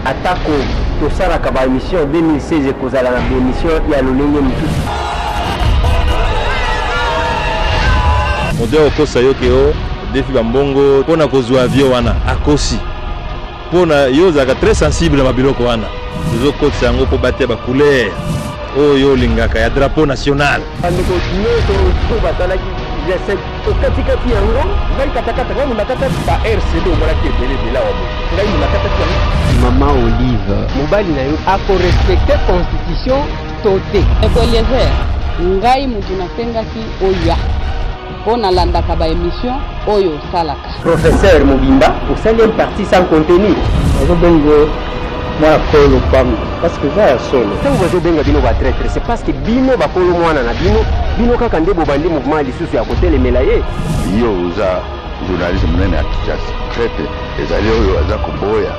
Atako tosalaka ba emission 2016 ekozala na ba emission ya lolenge mosusu. Moto ya kokosa yo ke o defi bambongo mpo na kozwa avion wana akosi mpo na yo ozalaka très sensible na babiloko wana tozokotisa yango mpo batia bacouleur oyo olingaka ya drapeau national. Bandeko nyonso oyo basalaki G7 tokatikati yango ngai katakata ngai monakataki ba RCD omonaki ebele ebele awa boye ngai monakataki yango. Mama Olive, mobali na yo akorespecte constitution to te? Ndeko Eliezer, ngai mutu nasengaki oya po nalandaka ba emission oyo osalaka. Professeur mobimba osali un parti sans contenu. Bazobengo mwana kolo lopango parce que eza ya solo. Ntango bazobenga bino ba traitre, c'est parce que bino bakolo mwana na bino, bino kaka nde bobandi mouvement lisusu ya kotelemela ye. Yo oza journaliste monene ya Kinshasa, traite ezali oyo aza koboya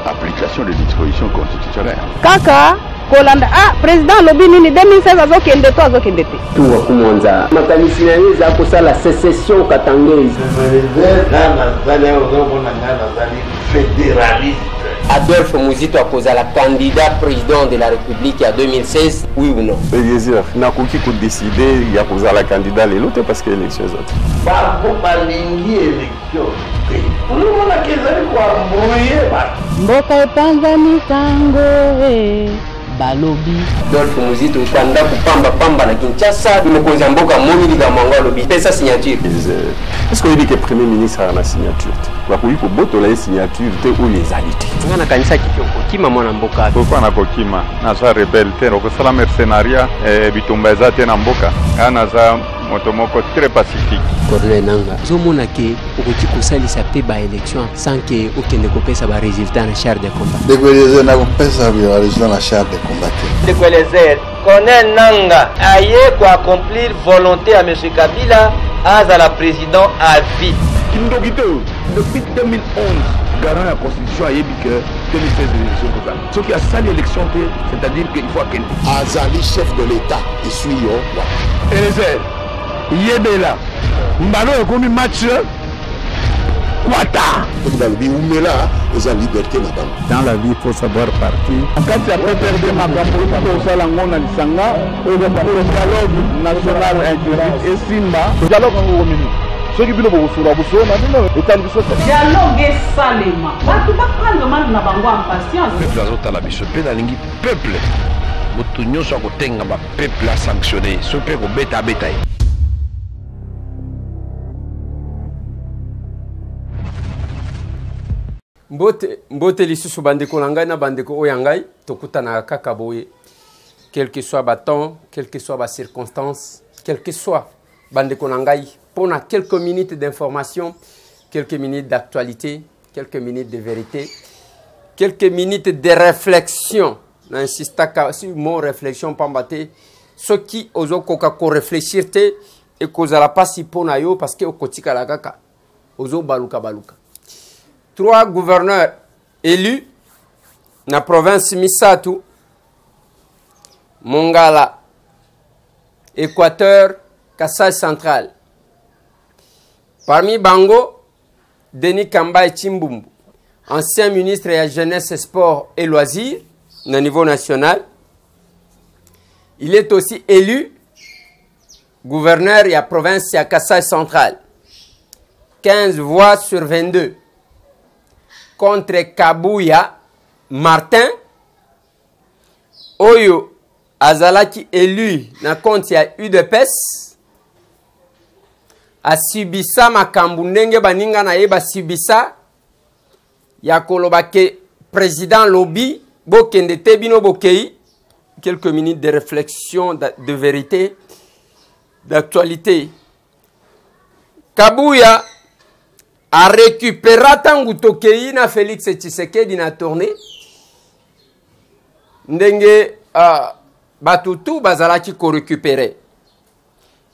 application des dispositions constitutionnelles. Kaka kolanda ah président alobi nini 2016 azokende to azokende te. Tuwa Kumwanza makanisi na ye eza kosala secession katangaise. Nga nazali awa ozomona nga nazali fédéraliste. Adolphe Muzito akozala candidat président de la République ya 2016, oui ou non? Eliezer, nakoki kodeside ya kozala candidat lelo te parce que élection eza te. Bango balingi élection te, ozomonaka ezali koembrouye bato. Mboka epanzani sango e balobi. Adolphe Muzito kanda kopamba pamba na Kinshasa, mokonzi ya mboka amoni likambo yango alobi pesa signature. Est-ce que oyebi ke premier ministre aza na signature te? Bakoki kobotola ye signature te oyo ezali te. Nga nakanisaki ke okokima mwana mboka. Pourquoi nakokima? Naza rebelle te, okosala mercenariat, bitumba eza te na mboka. Nga naza moto moko très pacifique. Corneille Nangaa, ozomona ke okoki kosalisa mpe ba élection sans ke okende kopesa ba résultat na char de combat. Ndeko Eliezer, nakopesa ba résultat na char de combat te. Ndeko Eliezer, Corneille Nangaa aye koaccomplir volonté ya M. Kabila azala président à vie. Kindoki te oyo. Depuis 2011 garant ya constitution ayebi que 2016 élection kozala. Soki asali élection te, c'est-à-dire que il faut akende. Azali chef de l'État esui yo wapi? Eliezer, yebela mbala oyo ekomi match kwata. Soki balobi umela eza liberté na bango. Dans la vie, il faut savoir partir. Na kati ya PPRD makambo oyo tosala yango na lisanga oyo dialogue national inclusif esimba. Dialogue yango ekomi nini? Soki bino bokosola bosolo na bino etali biso te. Dialogue esalema, bato ba prendre mal na bango en patience. Peuple azotala biso mpe nalingi peuple moto nyonso akotengama peuple asanctionne ye soki mpe kobeta abeta ye. Mbote, mbote lisusu bandeko na ngai na bandeko oyo ya ngai, tokutanaka kaka boye, quel que soit ba temps, quel que soit ba circonstances, quel que soit bandeko na ngai, mpona quelques minutes d'information, quelques minutes d'actualité, quelques minutes de vérité, quelques minutes de réflexion. Na insistaka sur mot réflexion pamba te, soki ozokoka ko réfléchir te ekozala pasi mpo na yo parce que okotikala kaka ozobaluka baluka. 3 gouverneurs élus na province misatu, Mongala, Équateur, Kasaï Central. Parmi bango, Denis Kambayi Tshimbumbu, ancien ministre ya Jeunesse, Sport et Loisirs na niveau national. Il est aussi élu gouverneur ya province ya Kasaï Central. 15 voix sur 22 contre Kabuya Martin, oyo azalaki élu na compte ya UDPS, asibisa makambo ndenge baninga na ye basibisa ya koloba ke président lobi bokende te bino bokei. Quelques minutes de réflexion, de vérité, d'actualité. Kabuya a récupéré tangu tokei na Félix Tshisekedi na tournée ndenge batutu bazalaki ko récupérer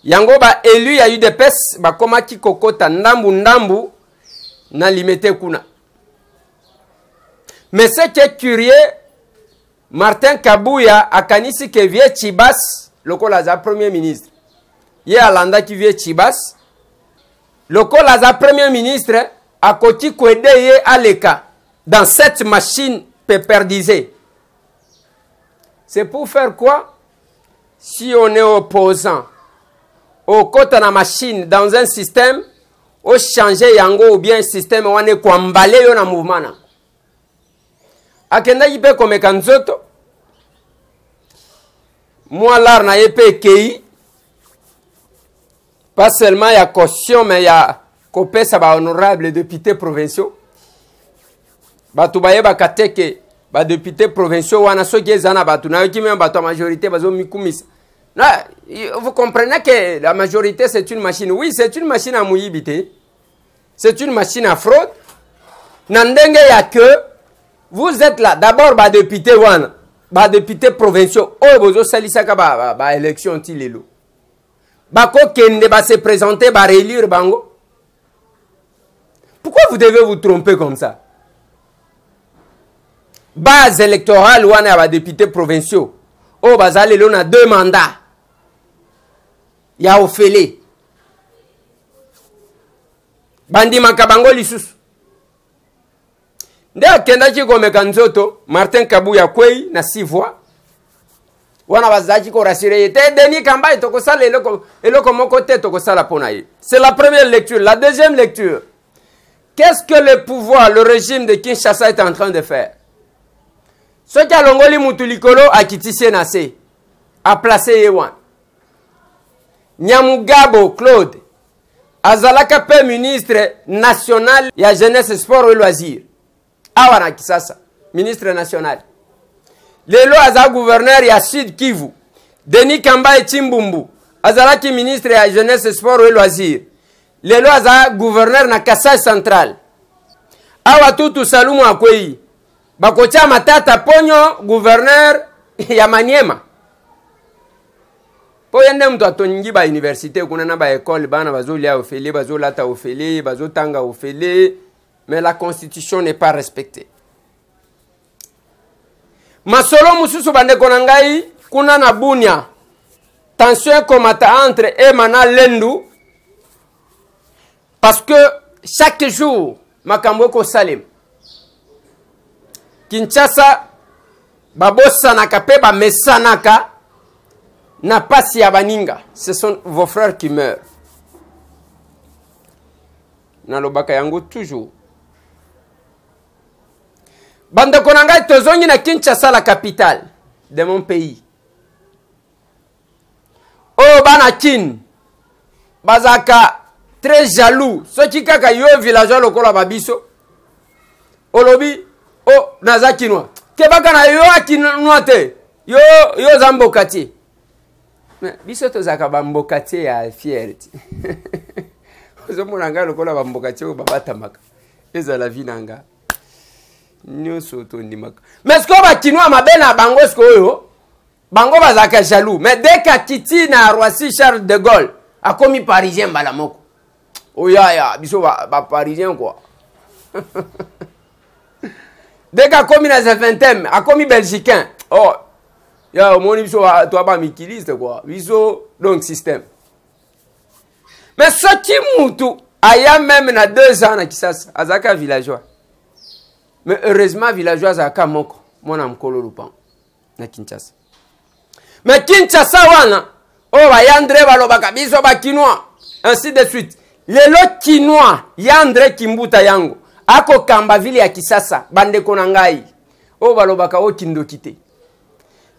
yango. Ba élu ya UDPS bakomaki kokota ndambu ndambu na limete kuna. Mais ce qui est curieux, Martin Kabuya akanisi ke vieux Tshibas lokola aza premier ministre, ye alandaki vieux Tshibas lokola aza premier ministre akoki koede ye aleka dans cette machine. peperdise. C'est pour faire quoi? Si on est opposant, okota na machine dans un système, ochanger yango ou bien système wana ekoambale yo na mouvement na. Akendaki mpe komeka nzoto, mwa lar na ye mpe ekei, pas seulement ya caution mais ya kopesa ba honorable député provinciaux. Bato bayebaka te ke ba député provinciaux wana soki eza na bato nayoki meme bato ya majorité bazomikumisa. Na, vous comprenez que la majorité c'est une machine. Oui, c'est une machine à moyibi te, c'est une machine à fraude. Na ndenge ya que vous êtes là d'abord ba député wana, ba député provinciaux oyo bozosalisaka ba élection ti lelo, bakokende ba se présenter, ba réélire bango. Pourquoi vous devez vous tromper comme ça? Base électorale wana ya ba député provinciaux oyo baza lelo na 2 mandats ya ofele, bandimaka bango lisusu. Nde akendaki komeka nzoto, Martin Kabuya kwei na 6 voix. Wana bazalaki korassurer ye te, Denis Kambayi tokosala eloko moko te, tokosala mpo na ye. C'est la première lecture. La deuxième lecture, qu'est-ce que le pouvoir, le régime de Kinshasa est en train de faire? Soki alongoli mutu likolo, akitisi ye na se, aplace ye wana. Nyamugabo Claude azalaka pe ministre national ya jeunesse, sport et loisir awa na Kinshasa, ministre national. Lelo aza gouverneur ya Sud Kivu. Denis Kambayi Tshimbumbu azalaki ministre ya jeunesse, sport et loisir, lelo aza gouverneur na Kasai Central. Awa Tutu Salumu akwei, bakotia Matata Ponyo gouverneur ya Maniema. Po ye nde moto atongi ba université kuna na ba école, bana bazolia ofele, bazolata ofele, bazotanga ofele, mais la constitution n'est pas respectée. Masolo mosusu bandeko na ngai kuna na Bunia, tension ekomata entre Ema na Lendu, parce que chaque jour makambo ekosalema. Kinshasa babosanaka pe bamesanaka na pasi ya baninga. Ce sont vos frères qui meurent. Nalobaka yango toujours. Bandeko na ngai, tozongi na Kinshasa, la capitale de mon pays. Oyo bana Kin bazalaka très jaloux. Soki kaka yo villageois lokola ba biso olobi o naza kinois, kebaka na yo akinois te, yo oza mbokatier. Mais biso tozalaka ba mbokatier ya fier ti. Ozomona ngai lokola ba mbokatier oyo babatamaka, ezala vie na nga nyonso tondimaka. Mais sikoyo ba kinois mabe na bango sikoyo, bango bazalaka jaloux. Mais dès qu'akiti na Roissy Charles de Gaulle, akomi parisien mbala moko. Oyaya biso ba parisien quoi. Dès qu'akomi na Zaventem, akomi belgicain. Oh, ya omoni biso toa ba mikiliste quoi. Biso donc système. Mais soki mutu aya même na 2 ans na Kisasa, azalaka villageois. Mais heureusement villageois azalaka moko, mwana mokolo lupango na Kinshasa. Mais Kinshasa wana oyo ba Yandre balobaka biso ba Kinois, ainsi de suite. Lelo Kinois Yandre Kimbuta yango akokamba ville ya Kisasa, bandeko na ngai oyo balobaka oyo kindoki te.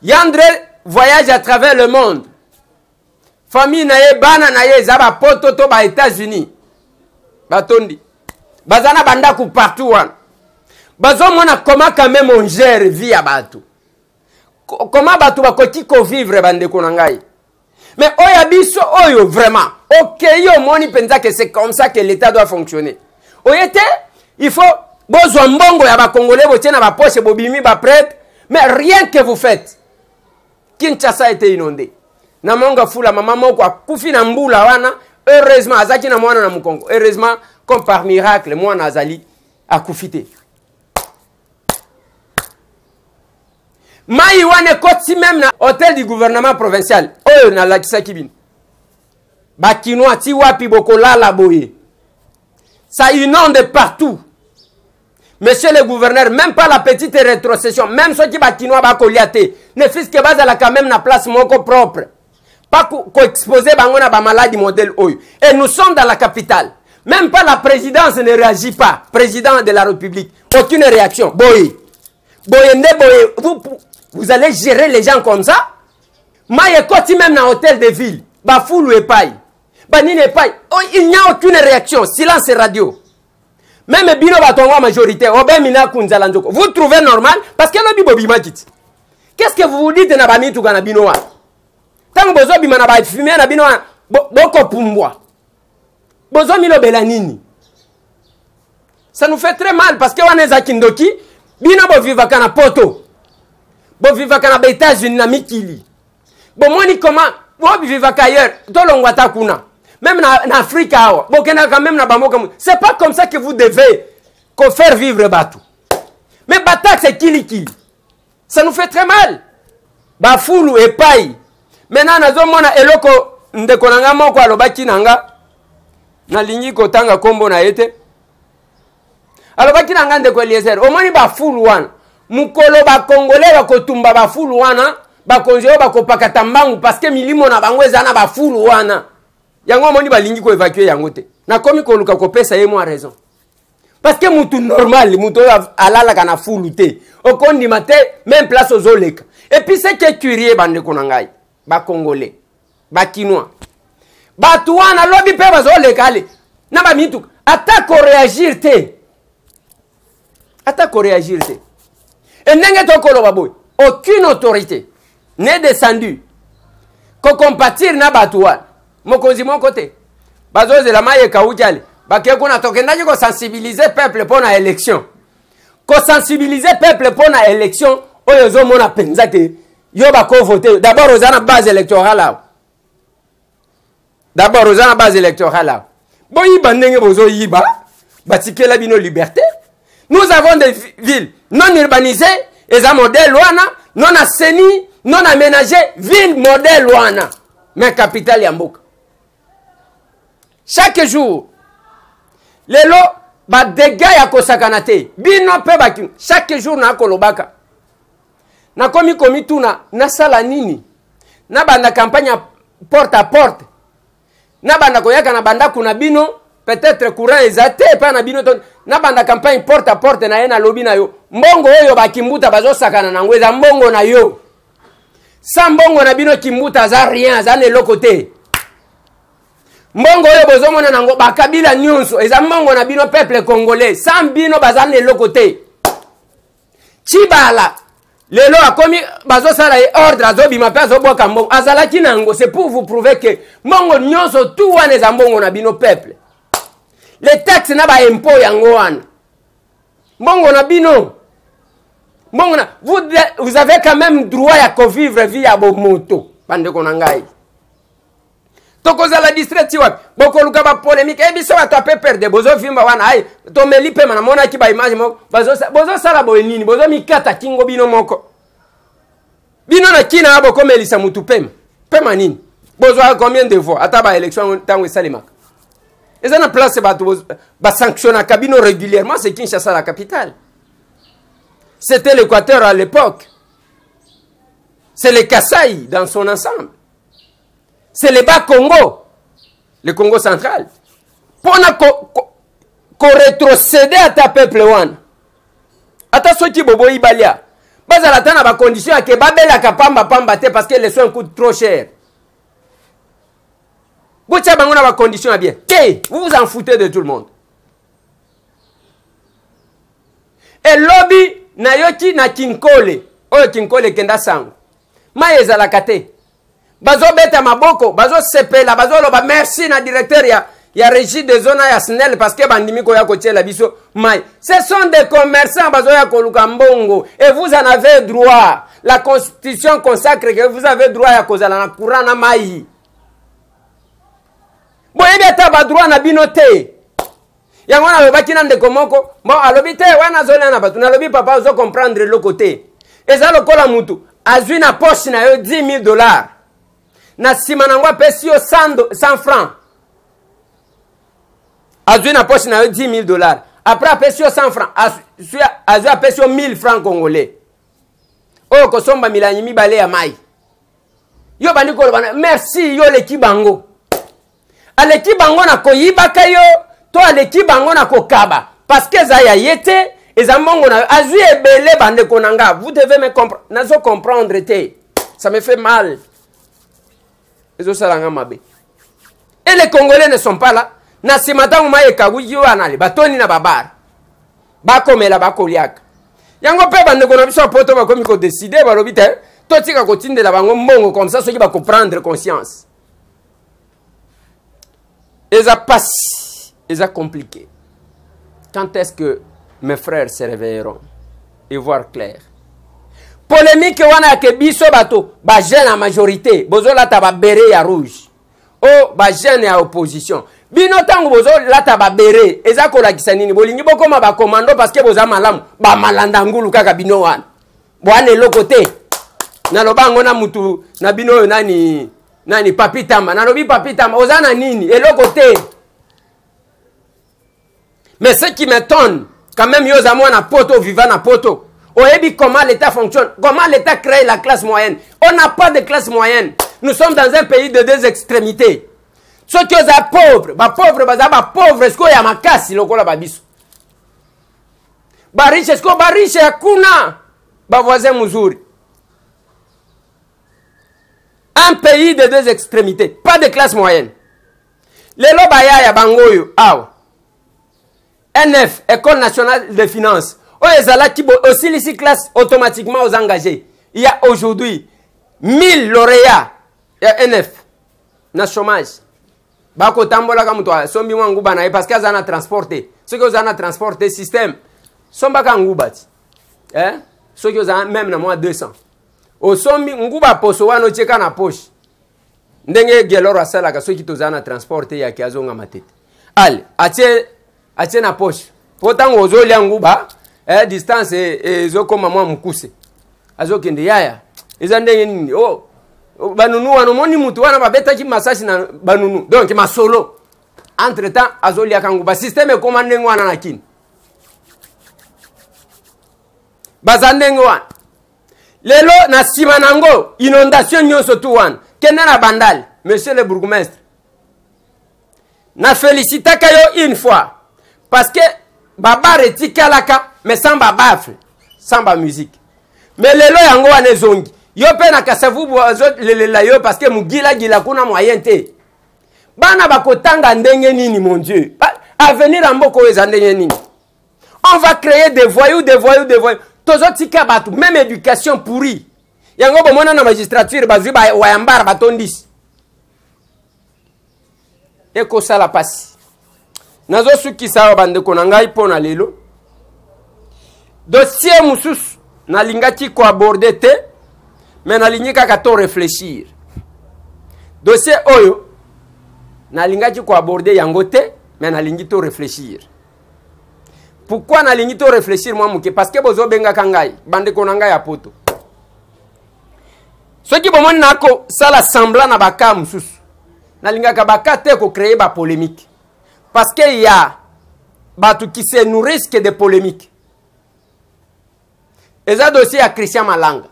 Yandre voyage à travers le monde. Famille na ye, bana na ye eza ba poto to ba États-Unis. Batondi. Baza na bandako partout wana. Bazomona comment quand même on gère vie ya bato. Comment bato bakoki ko vivre bandeko na ngai. Mais oya biso oyo vraiment, ok yo moni penza que c'est comme ça que l'État doit fonctionner. Oyete, il faut bozwa mbongo ya ba Congolais botie na ba poche bobimi ba prêtre, mais rien que vous faites. Kinshasa a été inondé. Na monga fula mama moko akufi na mbula wana, heureusement azaki na mwana na mukongo. Heureusement comme par miracle mwana azali akufi te. Mai wana ekoti même na hôtel du gouvernement provincial oyo nalakisaki bino. Ba Kinois ti wapi bokolala boye. Ça inonde partout. Monsieur le gouverneur, même pas la petite rétrocession, même soki bakinois bakolia te, ne fût-ce que bazala quand même na place moko propre. Pas koexposer bango na bamaladi modèle oyo. Et nous sommes dans la capitale. Même pas la présidence ne réagit pas. Président de la République. Aucune réaction. Boye. Boye nde boye. Vous, vous allez gérer les gens comme ça? Maye ekoti même na hôtel de ville. Bafulu epai. Banini epai. Oh, il n'y a aucune réaction. Silence radio. Même bino bato yango ya majorité, obemi na kunzala nzoko. Vous trouvez normal parce que lobi bobimaki ti. Qu'est-ce que vous vous dites na bamituka na bino wana? Ntango bozobima na bafumier na bino wana, bokopumbwa. Bozomilobela nini? Ça nous fait très mal parce que wana eza kindoki. Bino bovivaka na poto. Bovivaka na ba États-Unis na mikili. Bomoni comment bovivaka ailleurs, tolongwa ta kuna. Même na, na Afrique awa, bokendaka même na bamboka. C'est pas comme ça que vous devez ko faire vivre bato. Mais ba taxe kilikili. Ça nous fait très mal. Bafulu epai. Maintenant nazomona eloko ndeko na nga moko alobaki na nga, nalingi kotanga kombo na ye te. Alobaki na nga ndeko Eliezer, omoni bafulu wana, mokolo ba Congolais bakotumba bafulu wana, bakonzi oyo bakopakata mbangu parce que milimo na bango eza na bafulu wana. Yango omoni balingi ko évacuer yango te. Nakomi koluka kopesa ye mwa raison. Parce que mutu normal, mutu oyo alalaka na fulu te, okondima te même place ozoleka. Et puis ce qui est curieux bandeko na ngai, ba Congolais, ba Kinois, bato wana lobi mpe bazoleka ale na ba mituka, ata ko réagir te, ata ko réagir te. Et ndenge tokoloba boye, aucune autorité n'est descendue ko compatir na bato wana. Mokonzi moko te, bazozela maye ekauki ale bake kuna. Tokendaki kosensibiliser peuple mpo na élection, kosensibiliser peuple mpo na élection oyo ozomona mpenza ke yo bakovote. D'abord oza na base électorale awa, d'abord oza na base électorale awa. Boyiba ndenge bozoyiba, batikela bino liberté. Nous avons des villes non urbanisées, eza modèle wana, non assainies, non aménagées, ville modèle wana, mais capitale ya mboka. Chaque jour lelo ba dégâts ya kosakana te, bino mpe baki chaque jour nakolobaka, nakomi komituna nasala nini, nabanda campagne ya porte à porte, nabanda koyaka na bandako na bino, peut-être courant eza te epai na bino, to nabanda campagne porte à porte na ye. Nalobi na yo, mbongo oyo bakimbuta bazosakana nango eza mbongo na yo. Sa mbongo na bino, kimbuta aza rien, aza na eloko te. Mbongo oyo bozomona nango bakabila nyonso eza mbongo na bino peuple congolais. Sans bino baza na eloko te. Tshibala lelo akomi, bazosala ye ordre, azobima mpe azobwaka mbongo azalaki nango. C'est pour vous prouver que mbongo nyonso tout wana eza mbongo na bino peuple. Les taxes na ba impôt yango wana mbongo na bino, mbongo na vous, vous avez quand même droit ya kovivre vie ya bomoto. Bandeko na ngai, tokozala distrait ti wapi? Bokoluka bapolémique e biso bato ape perde, bozovimba wana ai tomeli pema. Namonaki baimage moko bozosala boye nini, bozomikata kingo bino moko. Bino na kina bokomelisa mutu pema pema nini? Bozwaka combien de voix? Ata baélection ntango esalemaka eza na place bato basanctionnaka bino régulièrement, c'est Kinshasa la capitale. C'était l'Équateur à l'époque, c'est le Kasaï dans son ensemble, c'est le Bas-Congo, le Congo central. Mpona korétrocéder ata peuple wana, ata soki boboyi balia, bazala ata na bacondition ya ke babelaka pamba pamba te, parce que les soins coûtent trop cher. Botia bango na bacondition ya bien te. Vous vous en foutez de tout le monde. Elobi nayoki na Kinkole oyo, Kinkole ekenda sango, mai ezalaka te. Bazobeta maboko, bazosepela, bazoloba merci na directeur ya régie des zones ya SNEL parce que bandimi koya kotiela biso mai. Ce sont des commerçants, bazoya koluka mbongo et vous en avez droit. La constitution consacre que vous avez droit ya kozala na courant na mai. Boyebi ata badroit na bino te. Yango nalobaki na ndeko moko, bon, alobi te wana azolia na bato. Nalobi papa, ozo comprendre eloko te. Eza lokola mutu azwi na poche na yo 10 000 $, na nsima nango apesi yo 100 francs. Azwi na poche na yo 10 000 $. Après apesi yo 100 francs, azwi apesi yo 1000 francs congolais. Oyo kosomba milangi mibale ya mai. Yo bandi koloba na merci, yo oleki bango. Aleki bango na koyibaka yo to aleki bango na kokaba parce que eza ya ye te, eza mbongo na yo. Azwi ebele bandeko na nga, vous devez me comprendre. Nazo comprendre te. Ça me fait mal. Ezosala nga mabe. Et les Congolais ne sont pas là. Na nsima ntango mai ekawuki wana ale batoni na babar bakomela bakoliaka yango mpe bandeko na biso ya poto bakomi kodeside balobi te totika kotindela bango mbongo comme ça soki bakoprendre conscience. Eza pasi, eza compliqué. Quand est-ce que mes frères se réveilleront et voir clair? Polémique wana ya ke biso bato ba jeune ya majorité bozolata ba beret ya rouge o ba jeune ya opposition, bino ntango bozolata ba beret eza kolakisa nini? Bolingi bokoma ba commando parce que boza malamu, ba malanda ngulu kaka bino wana bwana eloko te. Naloba yango na mutu na bino oyo nani nani Papi Tamba, nalobi Papi Tamba oza na nini? Eloko te. Mais ce qui m'étonne quand même, yo oza mwana poto, viva na poto, oyebi comment l'État fonctionne, comment l'État crée la classe moyenne. On n'a pas de classe moyenne. Nous sommes dans un pays de deux extrémités. Soki oza pauvre, ba pauvre baza ba pauvre sikoyo ya makasi lokola ba biso. Ba riche sikoyo ba riche ya kuna ba voisin muzuri. Un pays de deux extrémités, pas de classe moyenne. Lelo bayaya bango oyo awa. NF, École nationale de finance. Oyo ezalaki bo osilisi classe automatiquement aux engagés. Il y a aujourd'hui 1000 lauréats ya NF na chômage. Bakotambolaka moto asombi mwa nguba na ye parce que aza na transport te. Soki oza na transport te, système sombaka nguba ti. Eh? Soki oza même na mwa 200. Osombi nguba poso wana otieka na poche. Ndenge Gelor asalaka soki toza na transport te yake azonga matete. Ale, atie, atie na poche. Po tango ozolia nguba, distance ezokoma mwa mukuse. Azokende yaya. Eza ndenge nini? Oh, oh, banunu wana omoni mutu wana babetaki masasi na banunu. Donc masolo. Entre temps azoliaka nguba. Système ekoma ndenge wana na kini. Baza ndenge wana. Lelo na nsima nango inondation nyonso tu wana. Kende na Bandal, monsieur le bourgmestre. Na félicitaka yo une fois parce que babar etikalaka mais sans ba baffle, sans ba musique. Mais lelo yango wana ezongi. Yo pe na Kasavubu azolelela yo parce que mugila-gila kuna moyen te. Bana bakotanga ndenge nini mon Dieu? Ba, avenir ya mboka oyo eza ndenge nini? On va créer des voyous, des voyous, des voyous. Tozotika bato, même éducation pourrie. Yango bomona na magistrature bazwi ba wayambara batondisi. Ekosala pasi. Nazosukisa awa bandeko na ngai mpo na lelo. Dossier mosusu nalingaki koaborde te, mais nalingi kaka to réfléchir. Dossier oyo nalingaki koaborde yango te, mais nalingi to réfléchir. Pourquoi nalingi to réfléchir mwa moke? Parce que bozobengaka ngai, bandeko na ngai ya poto. Soki bomoni nakosala semblant na baka mosusu, nalingaka baka te ko créer ba polémique. Parce que y a bato qui se nourrissent que de polémique. Eza dossier ya Christian Malanga.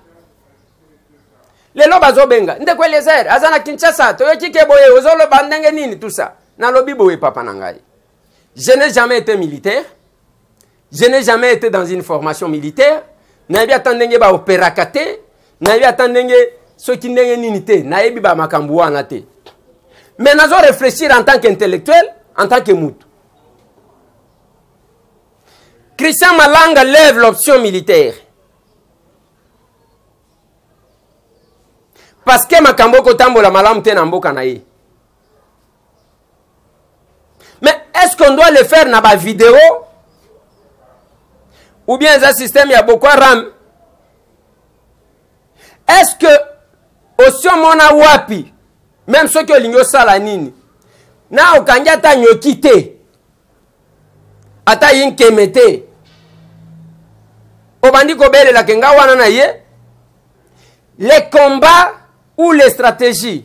Lelo bazobenga ndeko Eliezer aza na Kinshasa, toyoki ke boye ozoloba ndenge nini tout ça. Nalobi boye papa na ngai. Je n'ai jamais été militaire. Je n'ai jamais été dans une formation militaire. Nayebi ata ndenge ba opéraka te. Nayebi ata ndenge soki ndenge nini te. Nayebi ba makambo wana te. Mais nazo réfléchir en tant qu'intellectuel, en tant que mutu. Christian Malanga lève l'option militaire. Parce que makambo kotambola malamu te na mboka na ye. Mais est-ce qu'on doit le faire dans la vidéo? Ou bien dans un système, il y a beaucoup de RAM. Est-ce que aussi on a wapi, même ceux qui ont l'igno sala nini, na okangi ata nyoki te, ata yinkeme te, obandi kobelela ke nga wana na ye, les combats ou les stratégies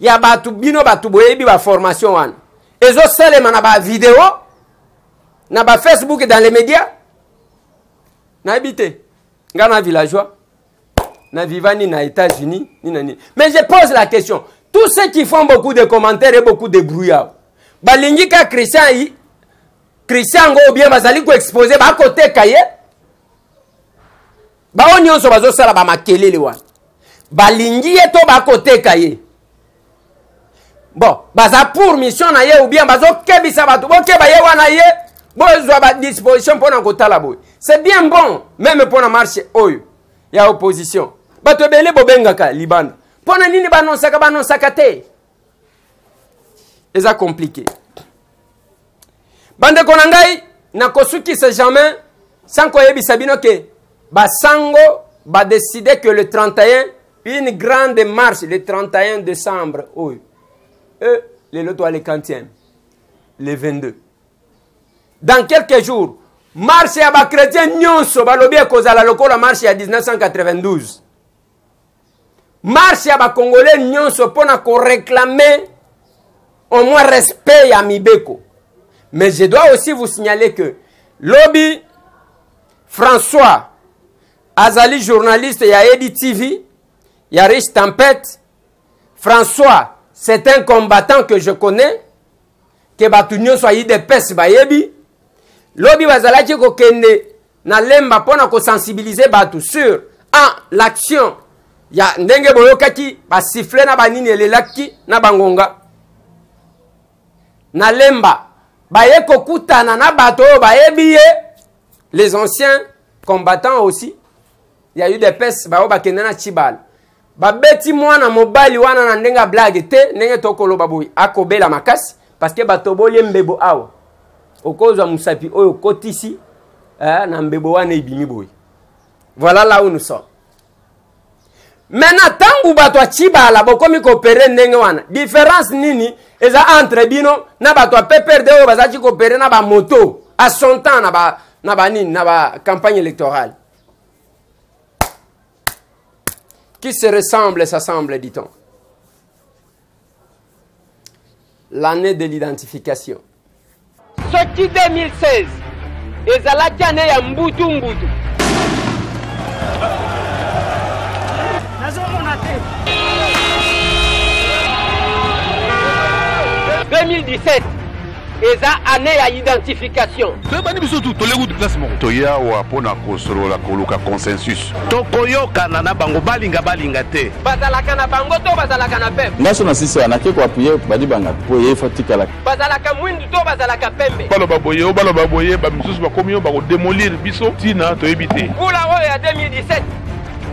ya batu bino batu boyebi ba formation wana ezosalema na ba vidéo. Na ba Facebook dans les médias. Nayebi te. Nga na villageois. Na viva ni na États-Unis ni na nini. Mais je pose la question. Tous ceux qui font beaucoup de commentaires et beaucoup de brouillard. Balingi ka Christian Christian ngo bien bazali ko exposer ba koteka ye. Bao nyonso bazosala ba makelele wana. Balingi ye to bakoteka ye. Bon, baza pour mission na ye ou bien bazokebisa bato bokeba ye wana ye bozwa ba disposition mpo na kotala boye. C'est bien bon même mpo na marche oyo ya opposition. Bato ebele bobengaka libanda. Mpo na nini banonsaka banonsaka te? Eza compliqué. Bandeko na ngai, nakosukisa jamais sans koyebisa bino ke basango badeside que le 31 une grande marche le 31 décembre oyo e lelo toa le 40e le 22 dans quelques jours marche ya bachrétien nyonso balobi ekozala lokola marche ya 1992 marche ya bacongolais nyonso mpo na koréclame au moins respect ya mibeko. Mais je dois aussi vous signaler que lobi François azali journaliste ya Edi TV ya Riche Tempête. François, c'est un combattant que je connais, que bato nyonso ya UDPS bayebi. Lobi bazalaki kokende na Lemba mpo na kosensibiliser bato sur un l'action ya ndenge boyokaki basifle na banini elelaki na bangonga na Lemba, baye kokutana na bato oyo bayebi ye, les anciens combattants aussi ya UDPS, baoyo bakende na Tshibala, babeti mwana mobali wana na ndenge ya blague te, ndenge tokoloba boye akobela makasi parce que batoboli ye mbebo awa, okozwa mosapi oyo okotisi na mbebo wana ebimi boye. Voilà là où nous sommes maintenant. Ntango bato ya Tshibala bokomi koopere ndenge wana, différence nini eza entre bino na bato ya PPRD oyo bazalaki koopere na bamoto à son temps na ba na banini na ba campagne électorale? Qui se ressemble s'assemble, dit-on. L'année de l'identification. Soki 2016 ezalaki ane ya mbutu mbutu, nazomona te. 2017 eza année ya identification. Toyebani biso tu toleki kutu classe moko. Toye awa mpo na kosolola, koluka consensus. Tokoyokana na bango, balinga balinga te. Bazalaka na bango to bazalaka na peuple? Nga so na sisi wana nake koapuye badibanga po ye fo tikala. Bazalaka mwindu to bazalaka pembe? Baloba boye o baloba boye, bamisusu bakomi oyo bakodemolir biso, ntina toyebi te. Mbula oyo ya 2017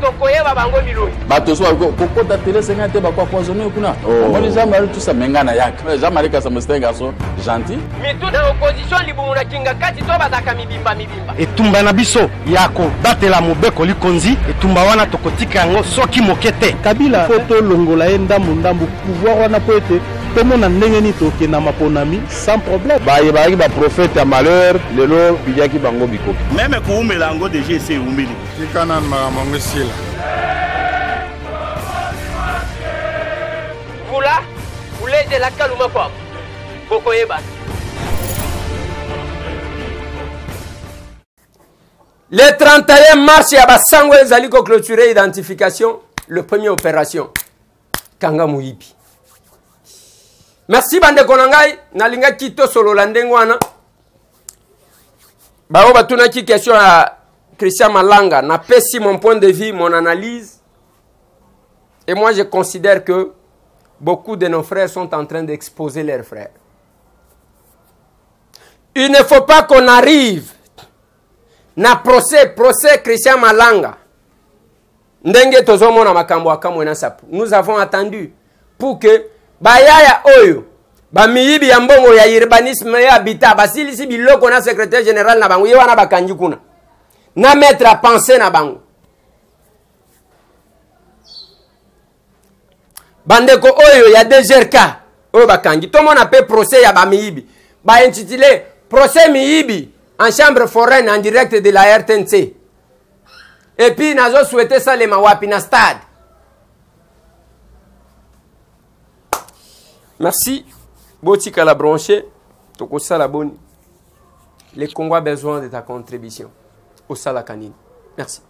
tokoyeba bango bilongi. Bato so kokota tele senga te bakoapoisonne kuna. Omoni Jean Marie tusa menga na yaka Jean Marie Kasamo, c'est un garçon gentil. Mitu na opposition libumu na kinga kati to bazalaka mibimba mibimba? Etumba na biso ya kobatela mobeko likonzi, etumba wana tokotika yango soki moke te. Kabila fo tolongola ye ndambu ndambu pouvoir wana mpo ete tomona ndenge nini tokenda maponami sans problème. Baye bazalaki baprophète ya malheur, lelo biliaki bango bikoki. Meme koumela yango deja esi eumeli. Tika nanu makambo yango esila. Vula kulejela kaluma kwabo bokoyebana. Le 31 mars ya basango ezali koclôturer identification, le premier opération kanga moyibi. Merci bandeko na ngai, nalingaki tosolola ndenge wana. Baoyo batunaki question ya Christian Malanga, napesi mon point de vue, mon analyse, et moi je considère que beaucoup de nos frères sont en train d'exposer leurs frères. Il ne faut pas qu'on arrive na procès Christian Malanga ndenge tozomona makambo ya Kamwena Nsapu. Nous avons attendu pour que bayaya oyo bamiyibi ya mbongo ya urbanisme ya habitat basilisi biloko na secrétaire général na bango ye wana bakangi kuna na maître à penser na bango. Bandeko oyo ya DGRK oyo bakangi, tomona pe procès ya bamiyibi baintitulé procès miyibi en chambre foraine en direct de la RTNC. Et puis nazo souhaiter salema wapi? Na stade. Merci, botikala branché, tokosala boni. Le Congo a besoin de ta contribution. Osalaka nini? Merci.